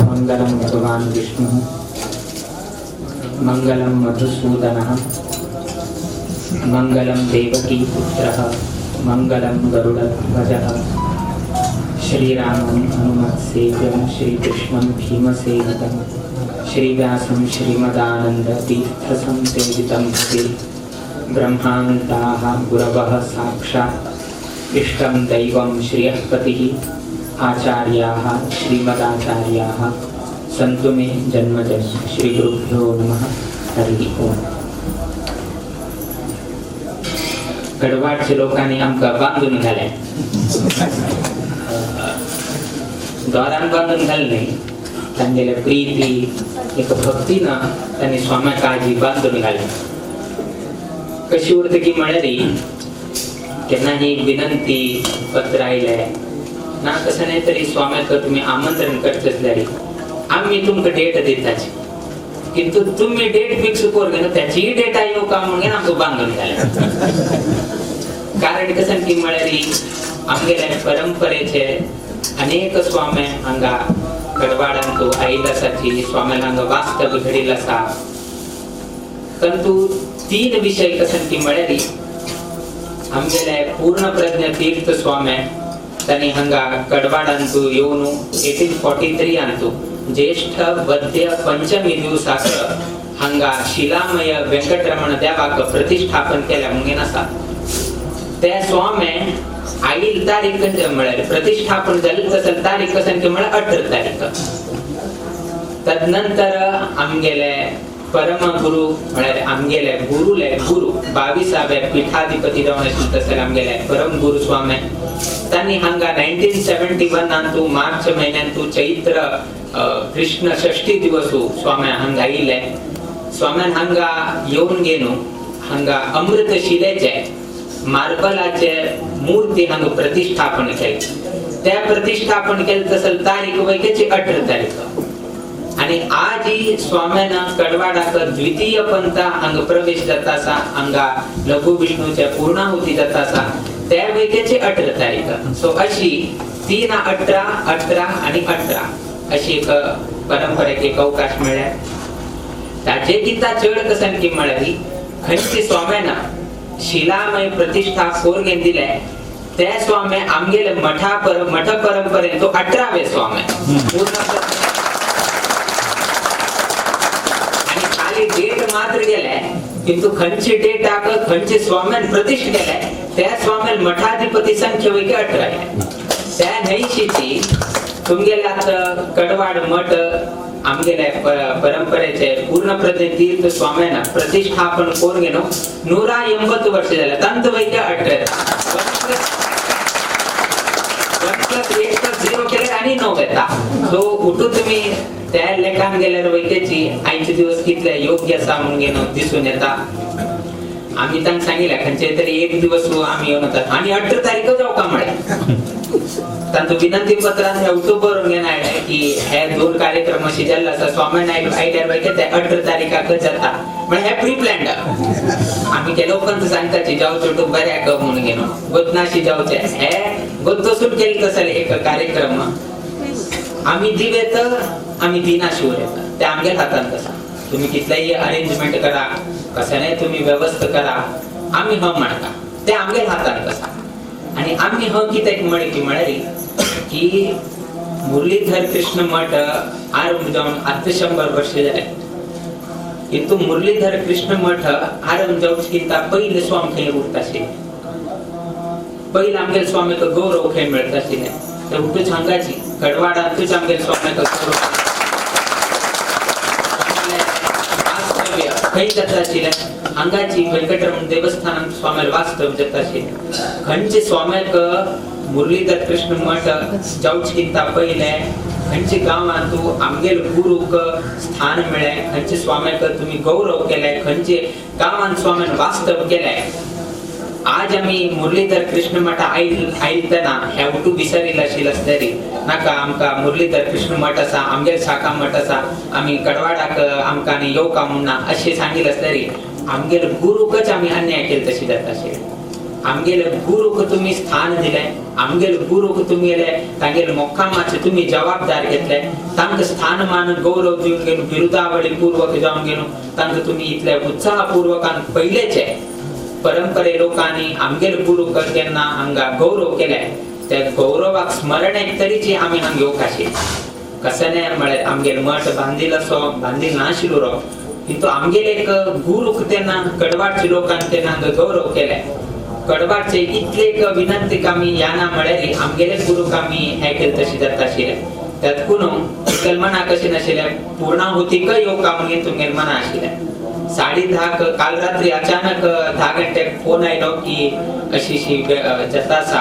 मंगलं भगवान विष्णु, मंगलं मधुसूदनः, मंगलं देवकी पुत्रः, मंगलं गरुडध्वजः, श्रीरामं हनुमत्सेव्यं, श्रीकृष्णं भीमसेवितं, श्रीव्यासं श्रीमदानन्दतीर्थसंसेवितं भजे। ब्रह्मान्ताः गुरवः साक्षात् इष्टं दैवं श्रियःपतिः, आचार्याः श्रीमदाचार्याः सन्तु मे जन्म जन्म। श्रीगुरुभ्यो नमः। हरिः ओम। कडवाडच्या लोकांनी आमकां बांदून घालें, दोरान बांदून घालें न्ही, तांगेले प्रिती एक भक्तीन तांणी स्वाम्या काळजी बांदून घालें। कशी उरता की म्हळ्यार केन्ना ही विनंती पत्र आयलें ना कशें न्हय तरी स्वाम्याक तुमी आमंत्रण करचें आसल्यार आमी तुमकां डेट दिताची, किंतु तुमी डेट फिक्स करून घेवन त्याचीय डेट येवका म्हणून आमकां बांदून घालें। कारण कशें की म्हळ्यार आमगेले परंपरेचे अनेक स्वामे हांगा कडवाडांतू आयिल्ले आसाची, स्वाम्यान हांगा वास्तव्य घडिल्लें आसा। परंतु तीन विशय कशें की म्हळ्यार आमगेले पूर्ण प्रज्ञ तीर्थ स्वामे तांणी हांगा कडवाडांतू येवन 1843 अंतू ज्येष्ठ वद्य पंचमी दिवसाक हांगा शिलामय वेंकटरमण देवाक प्रतिष्ठापन केल्या म्हणून आसा। ते स्वामे आईल तारीख म्हळ्यार प्रतिष्ठापन जालें तसं तारीख कशें की म्हळ्यार 18 तारीख। तदनंतर आमगेले परम गुरु म्हळ्यार आमगेले गुरुले गुरु 22व्या पीठाधिपती जावन आशिल्ले तसले आमगेले परम गुरु स्वामे तांणी हांगा 1971 अंतू मार्च म्हयन्यांतू चैत्र कृष्ण षष्ठी दिवसू स्वाम्या हांगा आयिल्ले। स्वाम्यान हांगा येवन घेवन हांगा अमृत शिलेचे मार्बलाचे मूर्ती हांगा प्रतिष्ठापन केले। त्या प्रतिष्ठापन केले तसल तारीख वैकेची 18 तारीख। आणि आजही स्वाम्यान कडवाडाक द्वितीय पंथा हांगा प्रवेश जाता आसा, हांगा लघु विष्णूच्या पूर्णाहुती जाता आसा, त्या वैकेची 18 तारीख। सो अशी 3 18 18 आणि 18 अशी एक परंपरेक एक अवकाश मेळ्ळ्या। ताजे किता चड कसन की म्हळ्यार खंयची स्वाम्यान शिलामय प्रतिष्ठा कोर घेवन दिले त्या स्वामे आमगेले मठ परंपरेन तो 18वे स्वामे पूर्ण आणि खाली डेट मात्र गेले, किंतु खंयची डेटाक खंयचे स्वाम्यान प्रतिष्ठा केले त्या स्वाम्यान मठाधिपती संख्या वैकी 18 आहे। त्या न्हयशीची तुमगेले आतां कडवाड मठ आमगेले परंपरेचे पूर्ण प्रज्ञ तीर्थ स्वाम्यान प्रतिष्ठापन करून घेवन 180 वर्ष जाले, तांत वैके 18 1 + 1 + 0 केले आणि 9 येता। सो उठून तुम्ही त्या लेखान गेल्यार वैकेची आयचे दिवस कितले योग्य आसा म्हणून घेवन दिसून येता। आमी तांकां सांगिल्लें खंयचे तरी एक दिवस आमी येवन वतात आनी 18 तारीख जावका म्हळें। तांचो विनंती पत्रान हे उठून बरोवन घेवन आयले की हे 2 कार्यक्रम अशे जाल्ले आसा, स्वामी आयल्यार वैके ते 18 तारीखाक जाता म्हळ्यार हे प्री प्लॅन्ड। आमी केले उपरांत सांगताची जावचो उठून बऱ्याक म्हणून घेवन गोतनाशी जावचे हे गोतसून केले तसले एक कार्यक्रम आमी दिवेत आमी दिनाशी उरयता ते आमगेल्या हातांत आसा। तुमी कितलेय अरेंजमेंट करा, कशेंय तुमी व्यवस्था करा, आमी ह म्हणटा ते आमगेल्या हातांत आसा। आनी आमी ह कित्याक म्हळें की म्हळ्यार की मुरलीधर कृष्ण मठ आरंभ जावन आतां 100 वर्ष जाले, किंतु मुरलीधर कृष्ण मठ आरंभ जावचे किंता पयले स्वामी खंय उरता आशिल्ले, पयले आमगेले स्वामीक गौरव खंय मेळटा आशिल्ले, ते उठूच हांगाची कडवाडांतूच आमगेले स्वामीक गौरव वास्तव्य खंय जाता आशिल्लें, हांगाची वेंकटरमण देवस्थानांत स्वाम्याल वास्तव्य जाता आशिल्लें। खंयचे स्वाम्याक मुरलीधर कृष्ण मठ जावचे किंता पयले खंयचे गांवांत आमगेल गुरूक स्थान मेळ्ळें, खंयचे स्वाम्याक तुमी गौरव केले, खंयचे गांवांत स्वाम्यान वास्तव्य केलें। आज आमी मुरलीधर कृष्ण मठ आयतना हे उठू विसरिल्ले आशिल्ले आसतरी नाका आमकां मुरलीधर कृष्ण मठ आसा, आमगेल शाखा मठ आसा, आमी कडवाडाक आमकां आनी येवका म्हूण ना अशें सांगिल्लें आसतरी आमगेले गुरूकच आमी अन्याय केले तशी जाता आशिल्लें. आमगेले गुरूक तुमी स्थान दिलें, आमगेले गुरूक तुमगेले तांगेले मोक्कामाचे तुमी जबाबदार घेतले, तांकां स्थान मान गौरव दिवन घेवन बिरुदावळी पूर्वक जावन घेवन तांकां तुमी इतले उत्साहपूर्वकान पयलेचे परंपरे लोकांनी आमगेले गुरूक जेन्ना हांगा गौरव केले त्या गौरवाक स्मरण तरीची आमी हांगा येवंक आशिल्ली. कशें न्हय म्हळ्यार आमगेले मठ बांदील असो बांदील नाशिल्लो रो, किंतु आमगेले एक गुरूक तेन्ना कडवाडच्या लोकांनी तेन्ना हांगा गौरव केले. कडवाडचे इतले एक विनंतीक आमी याना म्हळ्यार आमगेले गुरूक आमी हें केलें तशें जाता आशिल्लें. त्यातकून तुमगेले मनाक कशें नाशिल्लें पूर्णाहुतीक येवका म्हणून तुमगेले मना आशिल्लें. 10:30 काल रात्री अचानक 10 घंट्याक फोन आयलो की अशी अशी जाता आसा.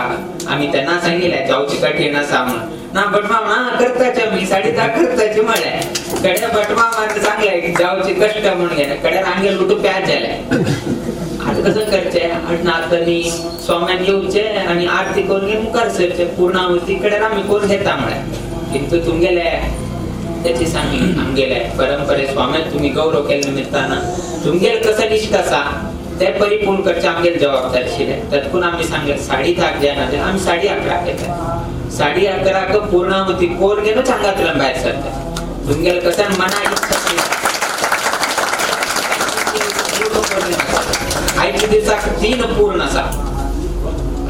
आमी तेन्ना सांगिल्लें जावची कठीण आसा म्हणून. ना भटमाम ना करताचे आमी 10:30 करताचे म्हळें. कडे भटमामान सांगलें जावची कश्ट म्हणून गेले. कडे रांगेल उठून प्याज जालें. आतां कसं करचें आतां न्ही स्वाम्यान येवचें आनी आरती करून घेवन मुखार सरचें, पूर्णाहुती कडेन आमी करून घेता म्हळें. किंतु तुमगेले त्याची सांगली आमगेले परंपरे स्वाम्यान तुमी गौरव केल्ले निमित्तान तुमगेले कसं इश्ट आसा ते परिपूर्ण करचें आमगेले जबाबदारी आशिल्लें. तातूंत आमी सांगलें 10:30 जायना जाल्यार आमी 11:30 येता. 11:30 पूर्णाहुती करून घेवन हांगांतल्यान भायर सरता. तुमगेले कसं मना इच्छा आयच्या दिवसाक 3 पूर्ण आसा.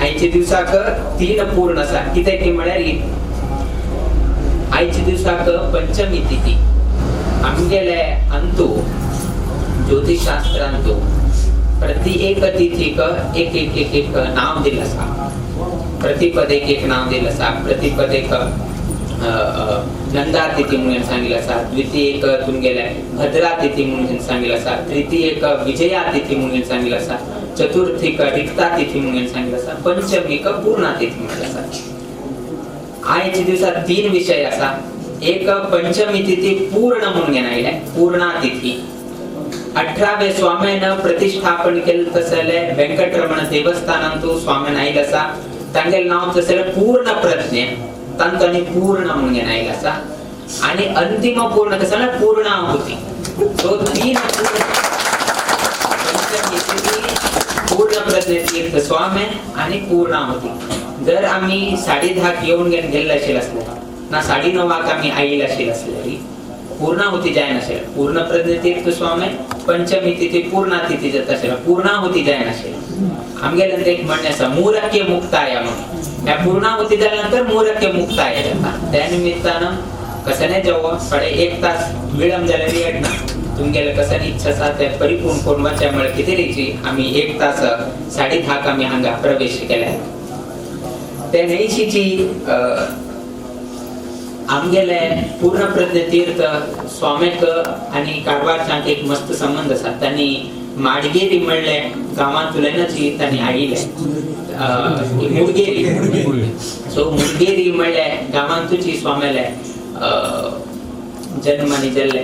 आयच्या दिवसाक 3 पूर्ण आसा. कित्याक की म्हळ्यार आयच्या दिवसाक पंचमी तिथी. आमगेले अंतू ज्योतिषशास्त्रांतू प्रति एक तिथीक एक एक एक एक नाव दिलं आसा. प्रतिपद एक एक नाव दिलं आसा. प्रतिपद एक नंदा तिथी म्हणून सांगितलं आसा. द्वितीय एक तुमगेले भद्रा तिथी म्हणून सांगितलं आसा. तृतीय एक विजया तिथी म्हणून सांगितलं आसा. चतुर्थीक रिक्ता तिथी म्हणून सांगितलं आसा. पंचमीक पूर्णा तिथी म्हणून आसा. आयच्या दिवसा 3 विषय आसा. एक पंचमी तिथी पूर्ण म्हणून घेणार पूर्णा तिथी. 18व्या स्वाम्यान प्रतिष्ठापन केलं तसले व्यंकटरमण देवस्थानांतू स्वाम्यान आयल आसा. तांगेलें नांव तसले पूर्ण प्रज्ञ तांकां पूर्ण म्हणून आयल आसा. आणि अंतिम पूर्ण कसं ना पूर्णाहुती. सो 3 पूर्ण पंचमी तिथी पूर्ण प्रज्ञ तीर्थ स्वाम्य आणि पूर्णाहुती. जर आम्ही 10:30 येऊन गेल्ले आशिल्ले असले ना 9:30 आमी आयिल्ले आशिल्ले असले पूर्णाहुती जायनाशिल्लें. पूर्ण प्रज्ञ तीर्थ स्वामी पंचमी तिथी पूर्णा तिथी जाता आशिल्लें, पूर्णाहुती जायनाशिल्लें. आमगेलें एक म्हणणें आसा मूरक्य मुक्ताय म्हणून. ह्या पूर्णाहुती जाल्या नंतर मूरक्य मुक्ताय जाता. त्या निमित्तान कशें न्हय जेवप 1.5 तास विळंब जाल्यार येना. तुमगेले कशें इच्छा आसा ते परिपूर्ण करून वचचें म्हळ्यार कितें रीची आमी 1 तास 10:30 आमी हांगा प्रवेश केले. ते न्हंयशीची आमगेले पूर्ण प्रज्ञ तीर्थ स्वाम्याक आनी कारवारच्यांक एक मस्त संबंद आसा. तांणी माडगेरी म्हणले गांवांतल्यानच तांणी आयिल्ले मुडगेरी. सो मुडगेरी म्हणले गांवांतूच स्वाम्याले जन्म आनी जाल्ले.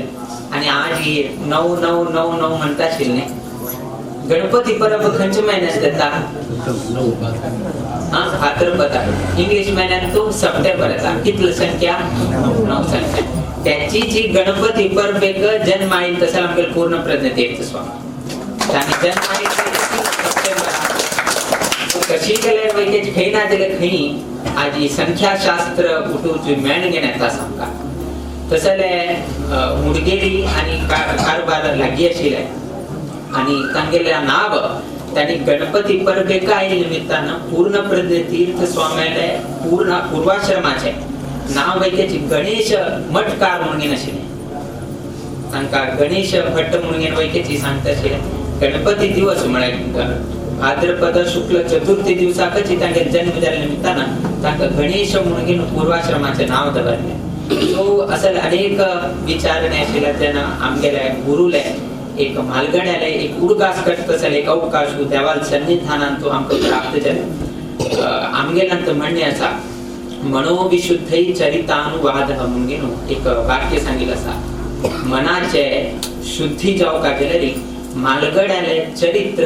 आनी आज ही 9 9 9 9 म्हणटा आशिल्लें. गणपती परब खंयच्या म्हयन्यात जाता? भाद्रपद. इंग्लिश महिन्यात तो सप्टेंबर येता. कितली संख्या? 9 संख्या. त्याची जी गणपती परबेक जन्म आईल तसं आमगेले पूर्ण प्रज्ञ तीर्थ स्वामी तांणी जन्म आईल सप्टेंबर. कशी केल्यार वैकेची खंय ना जाल्यार खंय आज ही संख्याशास्त्र उठून मेण घेवन येता सामका. तसले मुडगेरी आनी कारभार लागीं आशिल्ले आनी तांगेलें नांव तांणी गणपती परबेक आयिल्ले निमित्तान पूर्ण प्रज्ञ तीर्थ स्वाम्याले पूर्ण पूर्वाश्रमाचे नांव वैकेची गणेश मठकार म्हणून आशिल्लें. तांकां गणेश भट्ट म्हणून वैकेची सांगता आशिल्लें. गणपती दिवस म्हळ्यार भाद्रपद शुक्ल चतुर्थी दिवसाकच तांगे जन्म जाल्ल्या निमित्तान तांकां गणेश म्हणून पूर्वाश्रमाचें नांव दवरलें. सो असल अनेक विचारणे आशिल्ल्या तेन्ना आमगेल्या गुरुले एक म्हालगड्याले एक उडगास करता आसले एक अवकाश देवाल सन्निधानान तो आमकां प्राप्त जालें. आमगेल्यान म्हणणें आसा मनोविशुद्धै चरितानुवाद म्हणून एक वाक्य सांगिल्लें आसा. मनाचे शुद्धी जावका जाल्यार म्हालगड्याले चरित्र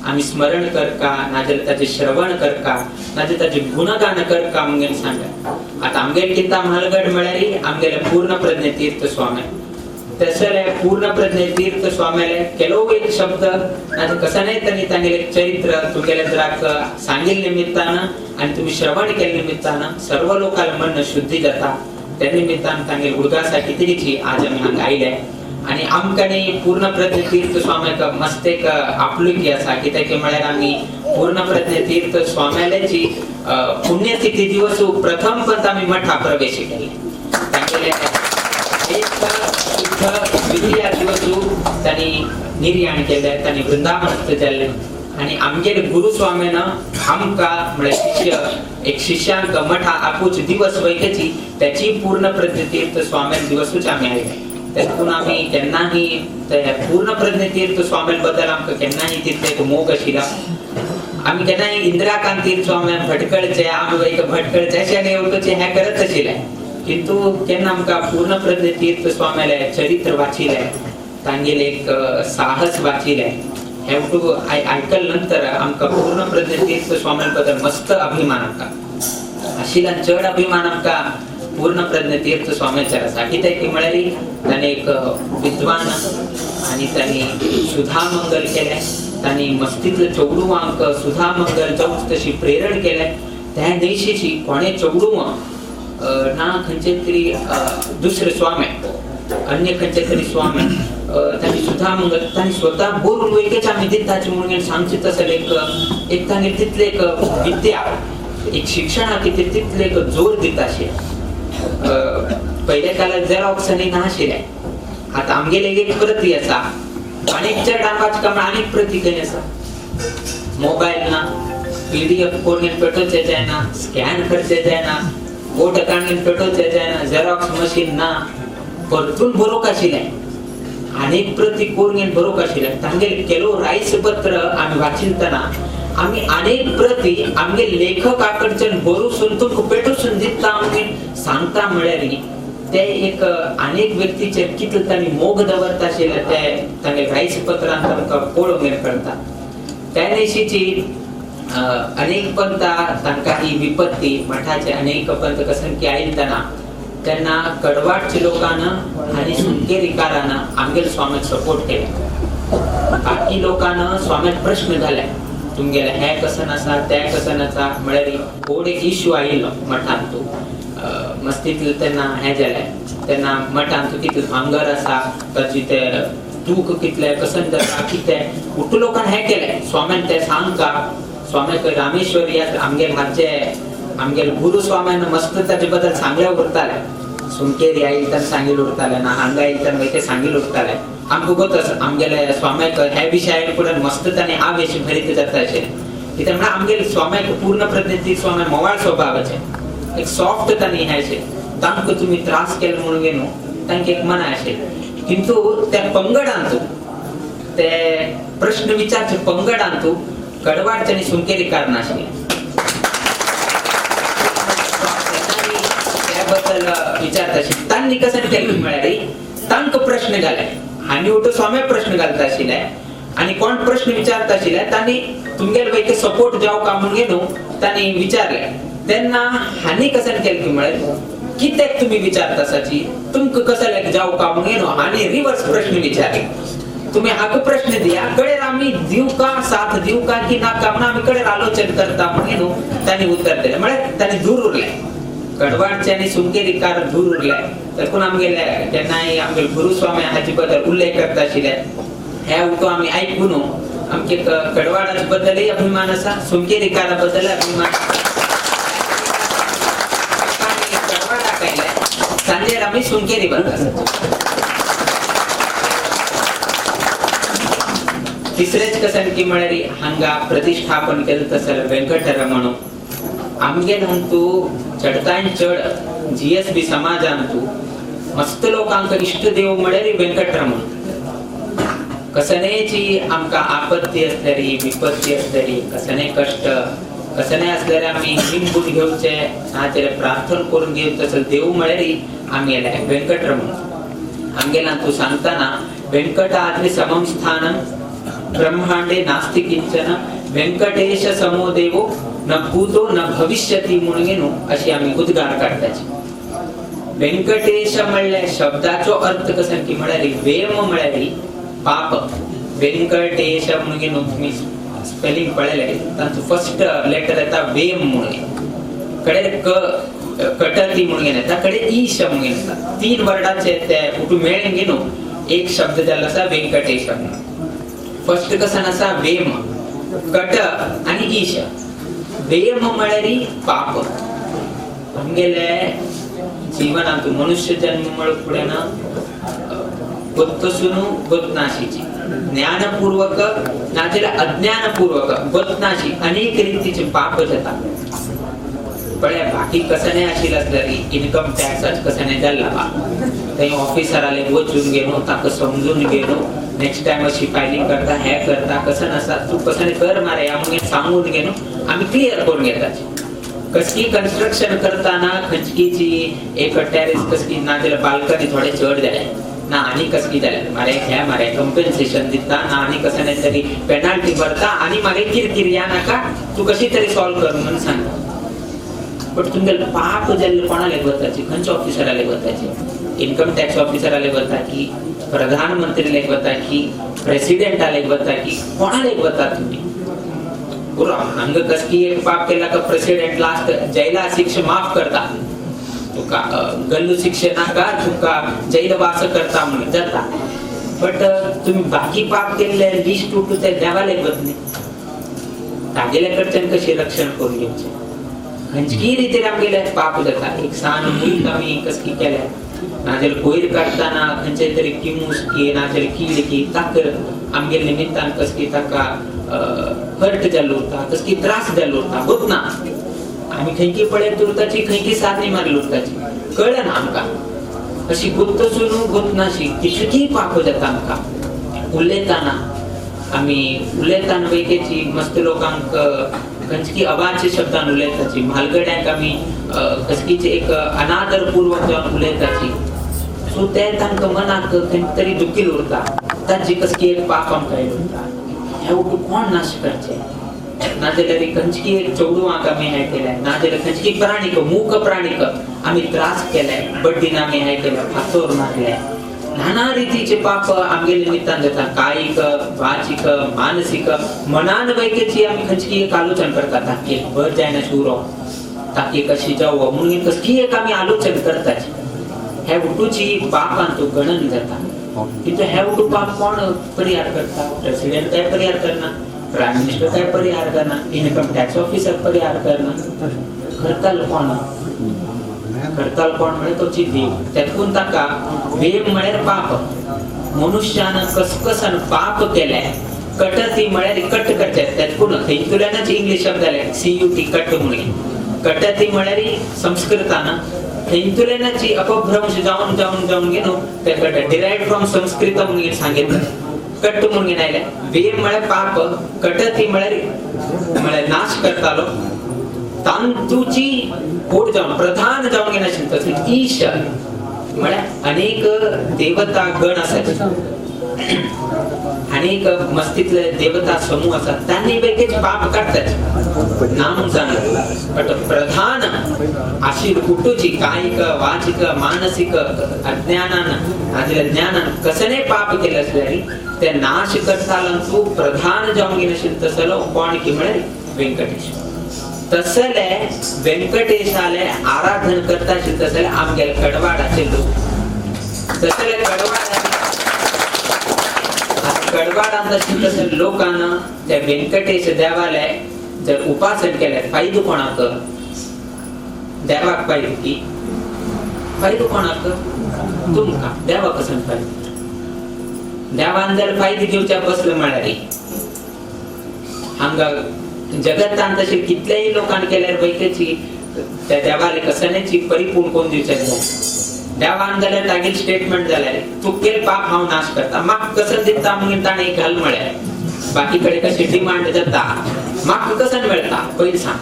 आमी स्मरण करका, नाजाल्यार ताचें श्रवण करका, नाजाल्यार ताचें गुणगान करका म्हणून सांगता. आतां आमगेले कितें म्हालगड म्हळ्यार आमगेले पूर्ण प्रज्ञ तीर्थ स्वामी. तसले पूर्णप्रज्ञ तीर्थ स्वाम्याले ಕೆಲವು एक शब्द कसं नाही त्यांनी तांगेले चरित्र तुमगेले जराक सांगेल निमित्तानं आणि तुम्ही श्रवण केले निमित्तानं सर्व लोकांना मन शुद्धी जाता. त्या निमित्तानं तांगेल उडगासा कितीची आज आमी हांगा आयले आणि आमकां पूर्णप्रज्ञ तीर्थ स्वाम्याक मस्त एक आपलुकी आसा. कित्याक म्हळ्यार आमी पूर्णप्रज्ञ तीर्थ स्वाम्याची पुण्यतिथी दिवस प्रथम पंत आमी मठा प्रवेश केले. तांगेले एक द्वितीय दिवस त्यांनी निर्याण केले, त्यांनी वृंदावनस्थ जाल्ले आणि आमगेले गुरुस्वामीन आमकां म्हळ्यार शिष्य एक शिष्यांक मठा आपूच दिवस वैकची त्याची पूर्णप्रज्ञ तीर्थ स्वामी दिवसूच आमी आयले. तेतून आमी केन्नाही पूर्णप्रज्ञ तीर्थ स्वामी बद्दल आमकां केन्नाही तितले एक मोग आशिल्ला. आमी केन्नाही इंदिराकांत तीर्थ स्वामी भटकळचे आमी वैक भटकळचे अशें आनी येवपाचें हें करत आशिल्लें, किंतु केन्ना आमकां पूर्णप्रज्ञ तीर्थ स्वाम्याले चरित्र वाचिलें, तांगेले एक साहस वाचिलें, हें आयकल नंतर आमकां पूर्णप्रज्ञ तीर्थ स्वाम्या बद्दल मस्त अभिमान आमकां आशिल्ल्यान चड अभिमान आमकां पूर्णप्रज्ञ तीर्थ स्वाम्याचेर आसा. कित्याक म्हळ्यार ताणें एक विद्वान आनी तांणी सुधामंगल केलें, तांणी मस्तींतले चेडवांक सुधामंगल जावंक तशी प्रेरण केलें. त्या देशीची कोणें चेडवां ना खंयचे तरी दुसरे स्वामी अन्य खंयचे तरी स्वामी तांणी सुधामंगल तांणी स्वता बरोवन वयकेच आमी दिताची म्हणून सांगचे तसले एक एक तांणी तितले एक विद्या एक शिक्षणाक कितें तितले एक जोर दिता अशें. पयल्या काळार झेरॉक्स आनी नाशिल्लें, आतां आमगेले एक प्रती आसा आनीक चड आमकां आनीक प्रती खंय आसा. मोबायल ना, PDF कोण पेटोवचें जायना, स्कॅन करचें जायना, बोट काडून पेटोवचें जायना, झेरॉक्स मशीन ना, परतून बरोवंक आशिल्लें आनीक प्रती करून बरोवंक आशिल्लें. तांगेले केलो रायस पत्र आमी वाचितना आमी अनेक प्रती आमगे लेखका कडच्यान बरोवसून तुमकां पेटोवसून दिता आमी सांगता म्हळ्यार ते एक अनेक व्यक्तीचेर कितले तांणी मोग दवरता आशिल्ले ते तांगे रायस पत्रान तांकां पळोवंक कळटा. त्या दिशीची अनेक पंथा तांकां ही विपत्ती मठाचे अनेक पंथ कसंकी आयतना तेन्ना कडवाडच्या लोकांना आनी सुंकेरीकारांना आमगेले स्वाम्याक सपोर्ट केले. बाकी लोकांना स्वाम्याक प्रश्न घाले तुमगेले हे कसन आसा ते कसन आसा, म्हळ्यार व्हड एक इश्यू आयिल्लो मठांत. तूं मस्तींतले तेन्ना हें जालें तेन्ना मठांत तूं कितले भांगर आसा ताची ते तूक कितले कसन जाता कितें उठू लोकांनी हें केलें. स्वाम्यान ते सांगका स्वाम्याक रामेश्वर या आमगेले हाचे आमगेले गुरु स्वाम्यान मस्त ताचे बद्दल सांगले उरताले. सुंकेरी आयिल्ले तेन्ना सांगिल्लें उरतालें ना हांगा आयिल्ले तेन्ना ते सांगिल्लें उरतालें. आमकां गोत आसा आमगेले स्वाम्याक ह्या विशयार फुडें मस्त ताणें आवेश भरीत जाता अशें. कित्याक म्हळ्यार आमगेले स्वाम्याक पूर्णप्रज्ञ तीर्थ स्वाम्या मोवाळ स्वभावाचें एक सॉफ्ट तांणी हें अशें तांकां तुमी त्रास केले म्हणून न्हू तांकां एक मना अशें. किंतु त्या पंगडांतू ते प्रश्न विचारचे पंगडांतू कडवाडचे आनी सुंकेरीकार नाशिल्ले. त्या बद्दल विचारता आशिल्ले तांणी कशें केलें म्हळ्यार तांकां प्रश्न घाले आनी उठो स्वाम्या प्रश्न घालता आशिल्ले आनी कोण प्रश्न विचारता आशिल्ले तांणी तुमगेले पैकी सपोर्ट जावं का म्हणून न्हू तांणी विचारले. तेन्ना हांणी कशें केलें की म्हळ्यार कित्याक तुमी विचारता आसाची तुमकां कसलें जावं का म्हणून न्हू हांणी रिवर्स प्रश्न विचारले. तुम्ही हाका प्रश्न दिया कडेर आमी दिवं का साथ दिवं का की नाका म्हणून आमी कडेर आलोचन करता म्हणून न्हू तांणी उत्तर दिलें. म्हळ्यार तांणी दूर उरलें कडवाडचे आनी सुंकेरीकार दूर उरले. तर कोण आमगेले केन्नाय आमगेले गुरुस्वामी हाचे बद्दल उल्लेख करता आशिल्ले हे उतो आमी आयकून आमचे कडवाडाचे बद्दलय अभिमान आसा, सुंकेरीकारा बद्दल अभिमान आसा. कडवाडाक आयले सांजेर आमी सुंकेरी बद्दल आसा. तिसरेच कशें की म्हळ्यार हांगा प्रतिष्ठापन केलें तसें वेंकटरमण आमगेले अंतू चडतान चड GSB समाजांतू मस्त लोकांक इश्ट देव म्हळ्यार वेंकटरमण. कसनेची आमकां आपत्ती आसल्यारी विपत्ती आसल्यारी कसने कश्ट कसने आसल्यार आमी निंबून घेवचे नाजाल्यार प्रार्थना करून घेवचे तसो देव म्हळ्यार आमगेले वेंकटरमण. आमगेला तूं सांगतना वेंकटाद्रि समं स्थानं ब्रह्मांडे नास्ति किंचन वेंकटेश समो देवो न भूतो न भविष्यति म्हणून न्हू अशी आमी उद्गार काडटाची. व्यंकटेश म्हणल्या शब्दाचो अर्थ कसं की म्हळ्यार वेम म्हळ्यार पाप. व्यंकटेश म्हणून तुम्ही स्पेलिंग पळयलें तांचो फर्स्ट लेटर येता वेम म्हणून, कडे क कटती म्हणून येता, कडे ईश म्हणून येता. 3 वर्डाचे ते उठू मेळून घेऊन एक शब्द जाल्लो आसा व्यंकटेश म्हणून. फर्स्ट कसं आसा वेम, कट आणि ईश. वेम म्हळ्यार पाप. आमगेले जीवनांत मनुष्य जन्म म्हळ फुडें ना गोत्तसून गोत्नाशीची ज्ञानपूर्वक नाजाल्यार अज्ञानपूर्वक गोत्नाशी अनेक रीतीचे पाप जाता. पळय बाकी कसं नाही आशिल्लें आसल्यार इनकम टॅक्स कसं नाही जाल्ला बा, थंय ऑफिसराले वचून घेवन ताका समजून घेवन नेक्स्ट टायम अशी फायलिंग करता, हे करता, कसं नासा तूं कसं कर मारे ह्या म्हणून सांगून घेवन आमी क्लियर करून घेताची. कसली कन्स्ट्रक्शन करताना खंचकीची एक टॅरेस कसली ना जाल्यार बाल्कनी थोडे चड जाले ना आनी कसली जाले मारे हे मारे कंपेन्सेशन दिता ना आनी कसं नाही तरी पेनाल्टी भरता आनी मागीर किरकिर या नाका तूं कशी तरी सॉल्व कर म्हणून सांगता. बट तुमगेले पाप जाल्ले कोणाले वताची, खंयच्या ऑफिसराले वताची? इन्कम टॅक्स ऑफिसराले वता की प्रधानमंत्रीले वता की प्रेसिडेंटाले वता की कोणाले वता तुम्ही? हांगा कसकी एक पाप केला का प्रेसिडेंट लास्ट जैला शिक्षा माफ करता, तुका गल्लू शिक्षा नाका तुका जैलवास करता म्हणून जाता. बट तुम्ही बाकी पाप केल्ले लिस्ट उठू ते देवाले वत न्ही, तागेल्या कडच्यान कशें रक्षण करून घेवचें? खंयची रितीन आमगेले पाप जाता. एक सान मूक आमी कसकी केल्या नाजाल्यार कोयर काडटना खंयचे तरी किमूस की नाजाल्यार कीड की ताका आमगेले निमित्तान कसकी ताका हर्ट जाल्लो उरता, कसकी त्रास जाल्लो उरता. होत ना आमी खंयकी पळयत उरताची, खंयकी सारणी मारली उरताची, कळना आमकां. अशी गुत्तसून गुत्तनाशी कितकी पाप जाता आमकां. उलयतना आमी उलयतना वैकेची मस्त लोकांक खंयची अवाच्य शब्दान उलयताची, म्हालगड्यांक आमी कसकीचे एक अनादरपूर्वक जावन उलयताची. सो ते तांकां मनाक खंय तरी दुखील उरता, ताची कसकी एक पाप आमकां येवन उरता. हे उठू कोण नाश करचे? नाजाल्यार खंयची एक चेडवांक आमी हें केलें, नाजाल्यार खंयची प्राणीक मूक प्राणीक आमी त्रास केले, बड्डीन आमी हें केलें, फातोर मारले, नाना रितीचे पाप आमगेले निमित्तान जाता. कायिक, वाचिक, मानसिक, मनान वैकेची आमी खंयची एक आलोचन करता, ताकी एक बर जायना उरो, ताकी कशी जावो म्हणून कसली एक आमी आलोचन करताची. हे उठूची पापान तो गणन जाता. किंतु हे उठू पाप कोण परिहार करता? प्रेसिडेंट काय परिहार करना, प्रायम मिनिस्टर काय परिहार करना, इन्कम टॅक्स ऑफिसर परिहार करना, करतालो कोण? करतालो कोण म्हळ्यार तोची देव. तेतून ताका वेम म्हळ्यार पाप. मनुष्यान कसकसान पाप केले, कटती म्हळ्यार कट करचे, तेतून थंयतल्यानच इंग्लीश शब्द जाले CUT cut म्हणून. कटती म्हळ्यार संस्कृतान थंयतल्यानच अपभ्रंश जावन जावन जावन घेवन ते कट डिरायव्ड फ्रॉम संस्कृत म्हणून सांगितलं. कट म्हणून आयले. वेम म्हळ्यार पाप, कटती म्हळ्यार म्हळ्यार नाश करतालो, तांतूची कोट जावन प्रधान जावन घेनाशिल्लो. तसो ईश म्हळ्यार अनेक देवता गण आसात, अनेक मस्तीतले देवता समूह आसात, त्यांनी वेगळेच पाप काडटात ना म्हणून सांगलं. बट प्रधान अशी कुटूची कायिक, वाचिक, मानसिक अज्ञानान नाजाल्यार ज्ञानान कसले पाप केले असल्यार ते नाश करतालो तू प्रधान जावन घेनाशिल्लो तसलो कोण की म्हळ्यार व्यंकटेश. तसले व्यंकटेशाले आराधन करता तसले आमगेले कडवाडाचे लोक. तसले कडवाडांत तसले लोकांना त्या व्यंकटेश देवाले जर उपासन केले फायदो कोणाक? देवाक फायदो की फायदो कोणाक? तुमकां. देवाक कसो फायदो? देवान जर फायदो घेवच्या बसले म्हळ्यार हांगा जगतान तशें कितलेय लोकांनी केल्यार वैकेची त्या देवाले कसण्याची परिपूर्ण कोण दिवचें जाय. देवान जाल्यार तागेल स्टेटमेंट जाल्यार तूं केल पाप हांव नाश करता, म्हाका कसं दिता म्हणून ताणें घाल म्हळ्यार बाकी कडेन कशी डिमांड जाता, म्हाका कसं मेळटा पयलीं सांग,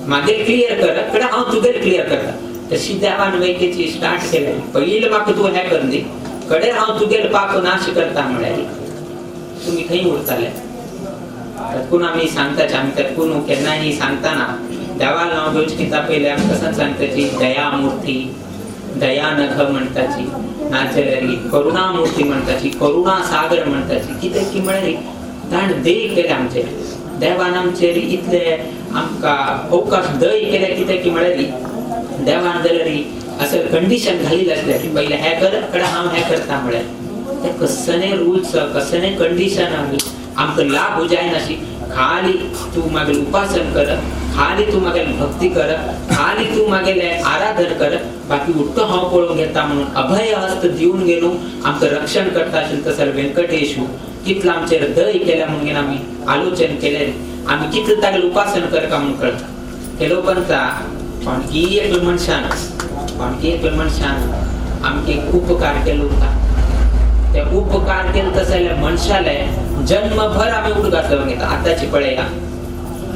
मागीर क्लियर कर कडेन हांव तुगेल क्लियर करता. तशी देवान वैकेची स्टार्ट केले, पयलीं म्हाका तूं हें कर दी कडेन हांव तुगेल पाप नाश करता म्हळ्यार तुमी खंय उरताले? तत्कून आमी सांगताचे, आमी तत्कून केन्नाय सांगताना देवाला नांव घेवचें कित्याक पयलें आमी कसं सांगताची दयामूर्ती, दयानघ म्हणताची, नाजाल्यार करुणामूर्ती म्हणताची, करुणा सागर म्हणताची. कित्याक की म्हळ्यार ताणें दय केलें आमचेर, देवान आमचेर इतले आमकां अवकाश दय केले. कित्याक की म्हळ्यार देवान जाल्यार असं कंडिशन घालिल्लें आसलें की पयलें हें कर कडेन हांव हें करता म्हळ्यार ते कसने रुल्स कसने कंडिशन आमकां लागू जायनाशी. खाली तूं मागीर उपासन कर, खाली तूं मागीर भक्ती कर, खाली तूं मागेले आराधन कर, बाकी उठ्ठो हांव पळोवंक येता म्हणून अभय हस्त दिवन गेलो आमकां रक्षण करता आशिल्लें तसो व्यंकटेशू कितलो आमचेर दय केल्या म्हणून आमी आलोचन केलें, आमी कितलें तागेलें उपासन करता म्हणून कळटा. केलो पंता कोणकी एकल्या मनशान, कोणकी एकल्या मनशान आमकां एक उपकार केलो उरता. ते उपकार केले तसो जाल्यार मनशाले जन्मभर आमी उडगास लावन घेता. आतांची पळया,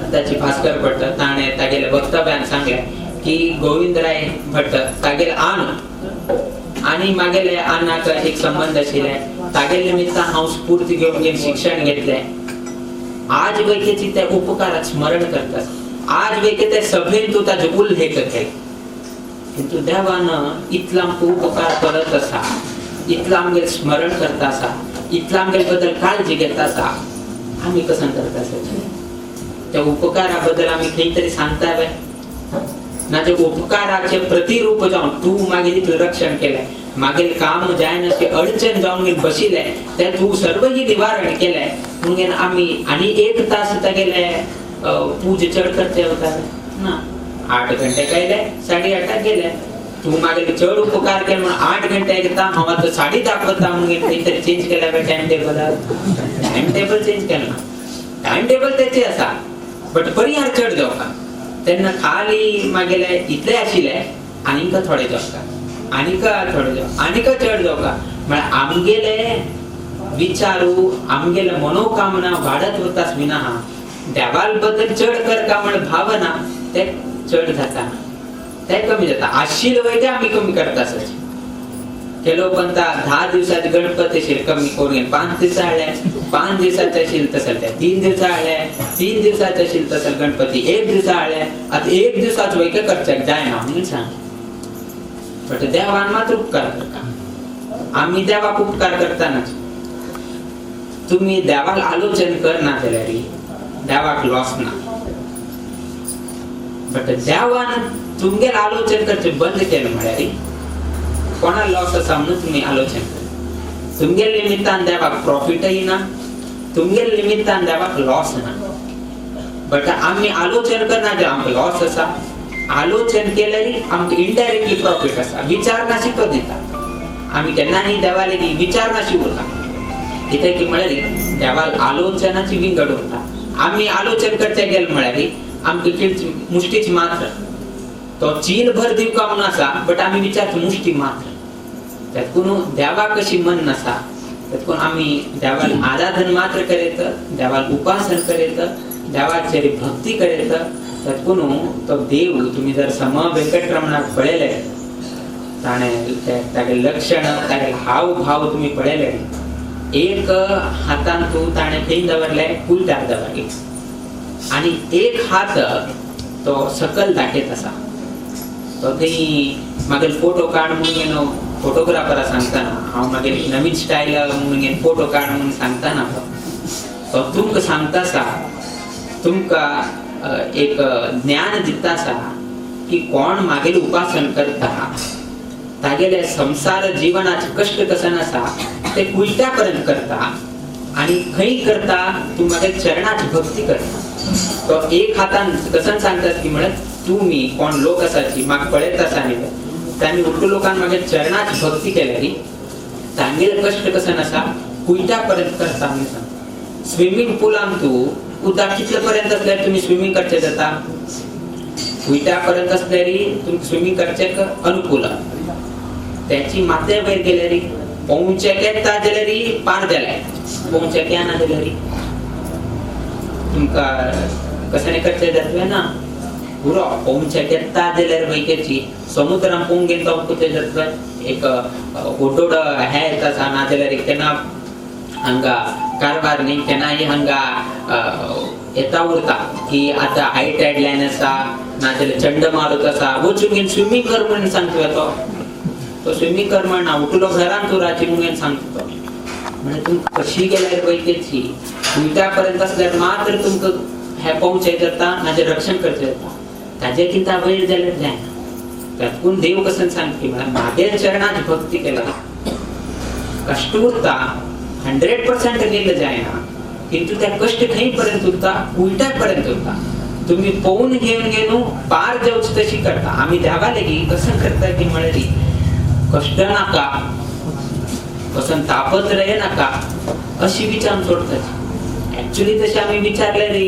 आतांची भास्कर भट्ट ताणें तागेल्या वक्तव्यान सांगलें की गोविंदराय भट्ट तागेले आन आनी मागेले आनाक एक संबंद आशिल्ले, तागेले निमित्तान हांव स्फूर्ती घेवन घेवन शिक्षण घेतलें. आज वैकेची त्या उपकाराक स्मरण करतात, आज वैके त्या सभेन तूं ताजो उल्लेख केलो. किंतु देवान इतलो आमकां उपकार करत आसा, इतलो आमगेर स्मरण करता आसा, इतलो आमगेर बद्दल काळजी घेता आसा, आमी कसन करता आसा? त्या उपकारा बद्दल आमी खंय तरी सांगता वे ना? ते उपकाराचे प्रतिरूप जावन तूं मागीर इतलें रक्षण केलें, मागीर काम जायनासलें अडचण जावन गेल बशिल्लें तें तूं सर्वही निवारण केलें म्हणून आमी आनी एक तास तागेले पूज चड करचे वता ना. 8 घंटे केले, 8:30 गेले. तूं मागीर चड उपकार केले म्हणून 8 घंटे घेता, हांव आतां 10:30 वता म्हणून खंय तरी चेंज केल्या टायम टेबलार. टायम टेबल चेंज केलें ना, टायम टेबल तेचे आसा बट परिहार चड जावका. तेन्ना खाली मागेले इतले आशिल्ले आनीक थोडे जावका, आनीक थोडे जावका, आनीक चड जावका. म्हळ्यार आमगेले विचारू आमगेले मनोकामना वाडत वतास विना देवाल बद्दल चड करका म्हण भावना ते चड जाता, ते कमी जाता. आशिल्ले वय ते आमी कमी करता आसत. केलो पंता 10 दिवसाचे गणपती आशिल्ले कमी करून 5 दिसा हाडले, 5 दिवसाचे आशिल्ले तसले ते 3 दिवसा हाडले, 3 दिवसाचे आशिल्ले तसले गणपती 1 दिवसा हाडले. आतां 1 दिवसाचो वय करच्याक जायना म्हणून सांग. बट देवान मात्र उपकार करता, आमी देवाक उपकार करतानाच. तुमी देवाक आलोचन करना जाल्यार देवाक लॉस ना, बट देवान तुमगेल आलोचन करचें बंद केलें म्हळ्यार कोणा लॉस आसा म्हणून तुमी आलोचन कर. तुमगेल निमित्तान देवाक प्रॉफिटय ना, तुमगेल निमित्तान देवाक लॉस ना. बट आमी आलोचन करना जाल्यार आमकां लॉस आसा, आलोचन केल्यार आमकां इनडायरेक्टली प्रॉफिट आसा. विचार नाशी तो दिता, आमी केन्नाय देवा लेगीत विचार नाशी उरता. कित्याक की म्हळ्यार देवाक आलोचनाची विंगड उरता. आमी आलोचन करचे गेले म्हळ्यार आमकां किळची मुश्टीच मात्र, तो चील भर दिवका म्हणून आसा बट आमी विचारता मुश्टी मात्र. त्यातून देवाक कशी मन नासा, त्यातून आमी देवाक आराधन मात्र करीत, देवाक उपासन करीत, देवाचेर भक्ती करीत. त्यातून तो देव तुमी जर सम वेंकटरमणाक पळयले, ताणें तागे लक्षण तागे हाव भाव तुमी पळयले, एक हातान तूं ताणें खंय दवरले कुलदार दवरले आनी एक हात तो सकल दाखयत आसा. तो थंय मागीर फोटो काड म्हणून गेलो फोटोग्राफरा सांगताना, हांव मागीर नवीन स्टायल म्हणून फोटो काड म्हणून सांगताना तो तुमकां सांगता आसा, तुमकां एक ज्ञान दिता आसा की कोण मागीर उपासन करता तागेले संसार जिवनाचे कश्ट कसन आसा ते कुलट्या पर्यंत करता आनी खंय करता तूं मागीर चरणाची भक्ती करता. तो एक हातान कसन सांगतात की म्हणत तुमी कोण लोक आसाची म्हाका पळयत आसा न्ही तांणी उलटो लोकांक मागीर चरणाची भक्ती केल्यारी तांगेले कश्ट कसन आसा कुयटा पर्यंत करता म्हणून सांगता. स्विमींग पुलान तूं उदक कितले पर्यंत आसल्यार तुमी स्विमींग करचें जाता, कुयटा पर्यंत आसल्यार तुमकां स्विमींग करचें अनुकूल. त्याची माथ्या वयर गेल्यारी पोंवचेक येता जाल्यार पार जाल्यार पोंवचेक येना जाल्यार तुमकां कशें करचें जातलें ना. पुरो पोंवचेक येता जाल्यार वयकेची समुद्रान पोवंक गेले तो कितें जातलें, एक ओडोड हें येता आसा ना जाल्यार केन्ना हांगा कारवार न्ही केन्नाय हांगा येता उरता की आतां हाय टायड लायन आसा ना जाल्यार चंडमारुत आसा, वचून घेवन स्विमींग कर म्हणून सांगता तो. तो स्विमिंग कर म्हणना, उठलो घरान तूं राती मुगेन सांगता तो. म्हणजे तुमकां कशी गेल्यार वयतेची उलट्या पर्यंत आसल्यार मात्र तुमकां हें पोवचें जाता, नाजाल्यार रक्षण करचें जाता. ताजे कितें वयर जाल्यार जायना. तातूंत देव कसं सांगती म्हळ्यार मागेल चरणाची भक्ती केला कश्ट उरता 100% नील जायना, किंतु त्या कश्ट खंय पर्यंत उरता, उलट्या पर्यंत उरता. तुम्ही पोवून घेवन घेवन पार जावची तशी करता. आमी देवा लेगी कसं करता की म्हळ्यार कश्ट नाका, कसं तापत्रय नाका अशी विचार सोडताची. ऍक्च्युली तशें आमी विचारले रे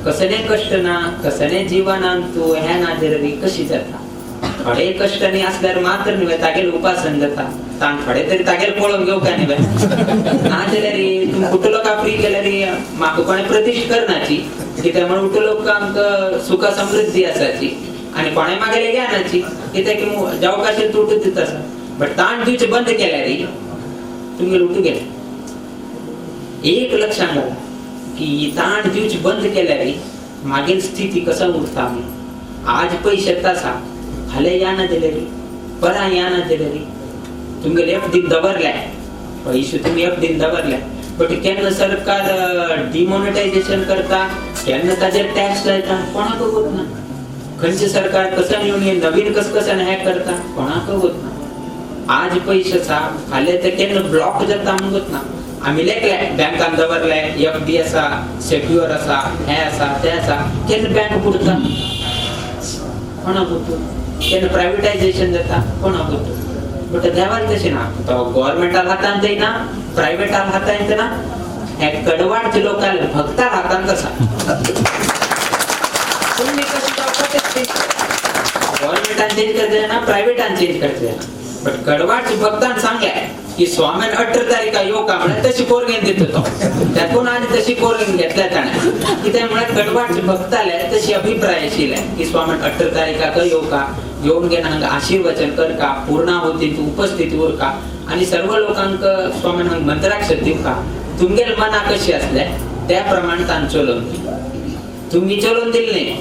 कसले कश्ट ना, कसले जिवनान तूं हें ना जाल्यार रे कशी जाता. थोडे कश्टांनी आसल्यार मात्र न्हय तागेले उपासन जाता, ताण थोडे तरी तागेले पळोवन घेवका न्ही ना जाल्यार रे तूं कुटलो का फ्री केल्यार रे म्हाका कोणें प्रतिश्ठ करनाची, कित्याक म्हण उठलो आमकां सुख समृद्धी आसाची आनी कोणें मागेले ज्ञानाची, कित्याक की जावंक आशिल्लें तूं उठून दिता आसा. बट ताण दिवचें बंद केल्यार रे तुमगेले उठून गेले. एक लक्षांत घाला की ताण दिवचे बंद केल्यार रे मागीर स्थिती कसो उरता. आमी आज पयशे आसा, फाल्यां या ना जाल्यार रे, परां या ना जाल्यार रे तुमगेले एफ डीन दवरले पयशे, तुमी एफ डीन दवरले, बट केन्ना सरकार डिमॉनिटायझेशन करता, केन्ना ताजेर टॅक्स लायता कोणाक खबर ना. खंयचें सरकार कसं येवन नवीन कस कसन हें करता कोणाक खबर ना. आज पयशे आसा, फाल्यां ते केन्ना ब्लॉक जाता म्हणून ना. आमी लेखले बँकान दवरले, एफ डी आसा, सेक्युअर आसा, हें आसा तें आसा, केन्ना बँक बुडता कोणाक खबर, केन्ना प्रायवेटायझेशन जाता कोणाक खबर. बट देवाक तशें ना, तो गव्हर्मेंटा हातान जायना, प्रायवेटा हातान जायना, हे कडवाडच्या लोकांक भक्ता हातान आसा. तुमी कशें जावपाचें गव्हर्मेंटान चेंज करचें जायना, प्रायवेटान चेंज करचें जायना, बट कडवाडच्या भक्तान सांगलें की स्वाम्यान 18 तारीखा येवका म्हळ्यार तशी कोरगेन दिता तो, त्यातून आनी तशी कोरगेन घेतल्या ताणें. कित्याक म्हळ्यार कडवाडचे भक्ताले तशी अभिप्राय आशिल्ले की स्वाम्यान 18 तारीखाक येवका, येवन घेवन हांगा आशीर्वचन करका, पूर्णाहुतींत उपस्थित उरका आनी सर्व लोकांक स्वाम्यान हांगा मंत्राक्षर दिवका. तुमगेले मना कशी आसले त्या प्रमाणे तांकां चलोवन दिलें. तुमी चलोवन दिलें न्ही,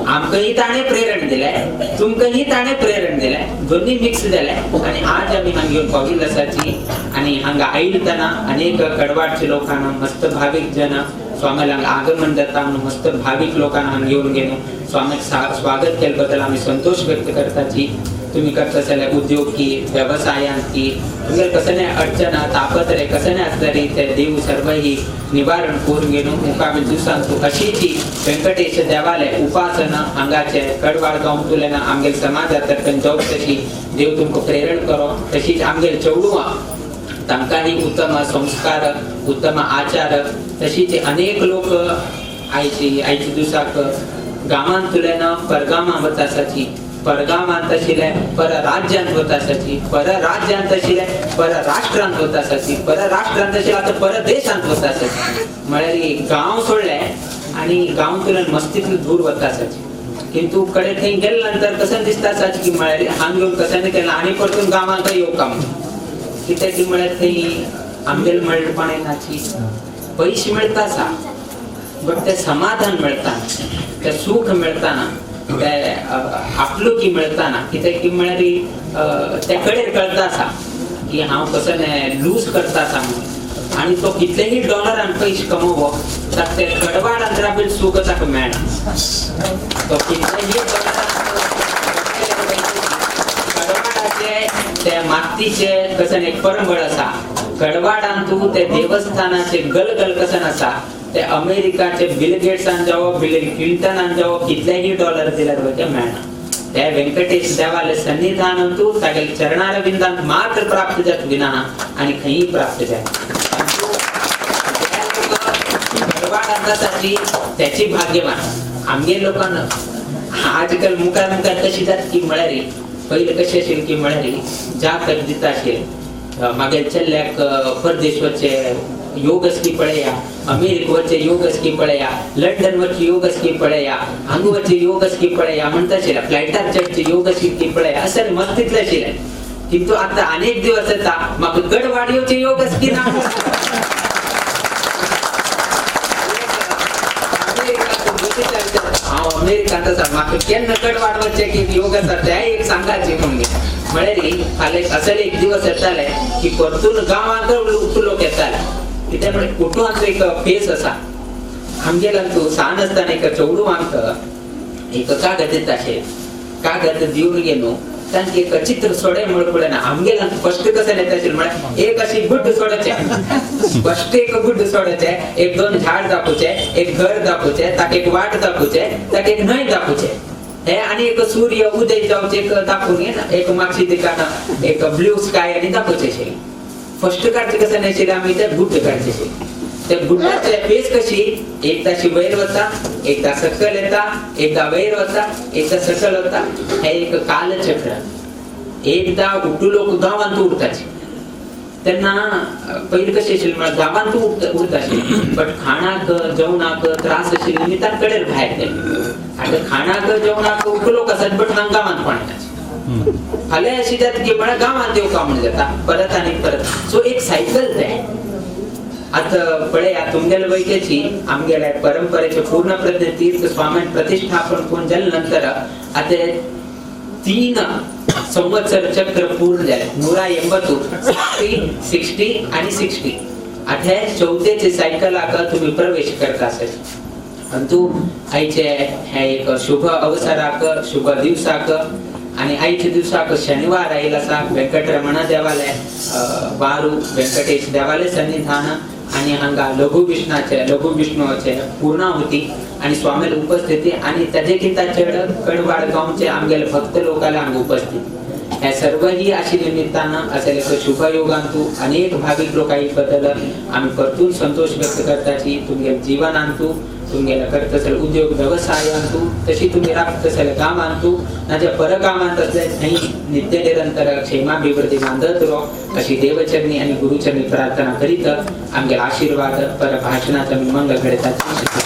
आमकांय ताणें प्रेरण दिलें, तुमकांय ताणें प्रेरण दिलें, दोन्ही मिक्स जालें आनी आज आमी हांगा येवन पाविल्ले आसाची. आनी हांगा आयिल्तना अनेक कडवाडच्या लोकांना मस्त भावीक जन स्वामीला हांगा आगमन जाता म्हणून मस्त भावीक लोकांना हांगा येवन घेवन स्वामीक स्वागत केले बद्दल आमी संतोष व्यक्त करताची. तुम्ही करता जाल्यार उद्योग की व्यवसायांत की तुमगेले कसले अडचण तापत्रे कसले आसतरी ते देव सर्वही निवारण करून घेवन मुखावेल दिवसांत अशीची व्यंकटेश देवाले उपासना हांगाचे कडवाड गांव तुलेना आमगेले समाजात तर्फेन जावं तशी देव तुमकां प्रेरण करो. तशीच आमगेले चेडवां तांकांय उत्तम संस्कार उत्तम आचार. तशीच अनेक लोक आयची आयच्या दिवसाक गांवांत तुलेना परगामां वता आसाची, परगामांत आशिल्ले परराज्यांत वता आसाची, परराज्यांत आशिल्ले परराष्ट्रांत वता आसाची, परराष्ट्रांत आशिल्ले आतां परदेशांत वता आसाची. म्हळ्यार गांव सोडले आनी गांवांतल्यान मस्तीतले दूर वता आसाची. किंतु कडे थंय गेले नंतर कसं दिसता आसाची की म्हळ्यार हांग येवन कसं केलें आनी परतून गांवांत येवका म्हणून. कित्याक की म्हळ्यार थंय आमगेले मेळपण येनाची, पयशे मेळटा आसा बट ते समाधान मेळटा, ते सुख मेळटा ना, ते आपलुकी मेळटा ना. कित्याक की म्हळ्यार त्या कडेन कळता आसा की हांव कसं लूज करता आसा म्हणून, आनी तो कितलेही डॉलरान पयशे कमोवप ताका ते कडवाडान राबिल सुख ताका मेळना. तो कितलेही डॉलरान कडवाडाचे ते मातीचे कसं एक परंबळ आसा, कडवाडान तूं ते देवस्थानाचे गलगल कसन आसा, ते अमेरिकाचे बिल गेट्सान जावो, बिल क्लिंटनान जावो, कितलेही डॉलर दिल्यार ते मेळना. ते व्यंकटेश देवाले सन्निधान तूं तागेले चरणारविंदांत मात्र प्राप्त जात विना आनी खंयी प्राप्त जायना. कडवाड त्याची भाग्यवान आमगे लोकांना आजकाल मुखार मुखार कशी जात की म्हळ्यार पयलीं कशें आशिल्लें की म्हळ्यार जातक दिता आशिल्लें मागीर चेल्ल्याक परदेश वचचे योग स्की पळया, अमेरिका वचचे योग स्की पळया, लंडन वचचे योग स्की पळया, हांगा वचचे योग स्की पळया म्हणटा आशिल्लें, फ्लायटार चडचे योग स्की पळया अशें मस्तीतलें आशिल्लें. किंतु आतां अनेक दिवस येता म्हाका गडवाड येवचे योग स्की ना. हांव अमेरिकांत आसा, म्हाका केन्ना गडवाड वचचें की योग आसा तें एक सांगाचें म्हणून. म्हळ्यार फाल्यां असले एक दिवस येताले की परतून गांवांत उठू लोक येताले. कित्याक म्हळ्यार कुटुंबाचो एक फेस आसा. आमगेला तूं सान आसतना एक चेडवांक एक कागद दिता, अशें कागद दिवन घेवन तांचे एक चित्र सोडे म्हण पळयना. आमगेला फर्स्ट कशें येता आशिल्लें म्हळ्यार एक अशी गुड्ड सोडाचें, फर्स्ट एक गुड्ड सोडाचें, एक दोन झाड दाखोवचें, एक घर दाखोवचें, ताका एक वाट दाखोवचें, ताका एक न्हंय दाखोवचें, हे आनी एक सूर्य उदय जावचें एक दाखोवन घेना, एक मातशी तिका एक ब्लू स्काय आनी दाखोवचें अशें. फर्स्ट काडचें कशें नाशिल्लें आमी ते गुड्ड काडचें अशें. ते गुड्डाचे फेस कशी एकदाशी वयर वता, एकदा सकयल येता, एकदा वयर वता, एकदा सकयल वता. हे एक कालचक्र. एकदा उठू लोक गांवांत उरताचे तेन्ना पयलीं कशें आशिल्लें म्हळ्यार गांवांत उरता आशिल्लें, बट खाणाक जेवणाक त्रास आशिल्ले निमित्तान कडेर भायर गेले. आतां खाणाक जेवणाक उठू लोक आसात, बट हांगा गांवांत कोण येना. फाल्यां अशी जाता की म्हळ्यार गांवांत येवका म्हण जाता परत आनी परत. सो एक सायकल तें. आता पळया तुमगेले वैकेची आमगेल्या परंपरेचे पूर्ण प्रज्ञ तीर्थ स्वामी प्रतिष्ठापन कोण जाले नंतर आता 3 संवत्सर चक्र पूर्ण जाले. 180, 60, 60 आणि 60. आता चौथ्याचे सायकलाक तुम्ही प्रवेश करता आसत. अंतू आयचे हे एक शुभ अवसराक, शुभ दिवसाक आणि आयच्या दिवसाक शनिवार आयल आसा. व्यंकटरमण देवालय वारू व्यंकटेश देवालय सन्निधान आणि हांगा लघु विष्णाचे लघु विष्णूचे पूर्णाहुती आणि स्वामीला उपस्थिती आणि त्याचे किंता चड कडवाड गावचे आमगेले भक्त लोकाला हांगा उपस्थित. ह्या सर्वही अशी निमित्तानं असेल एक शुभयोगांतू अनेक भाविक लोकांई बद्दल आम्ही परतून संतोष व्यक्त करताची. तुमगे जीवनांतू तुमगेला करत असेल उद्योग व्यवसायांतू, तशी तुम्ही राबत असेल कामांतू, नाच्या परकामांत असले थंय नित्य निरंतर क्षेमाभिवृद्धी बांधत रो अशी देवचरणी आणि गुरुचरणी प्रार्थना करीत आमगेला आशीर्वाद पर भाषणाचा मी मंगल घडताची.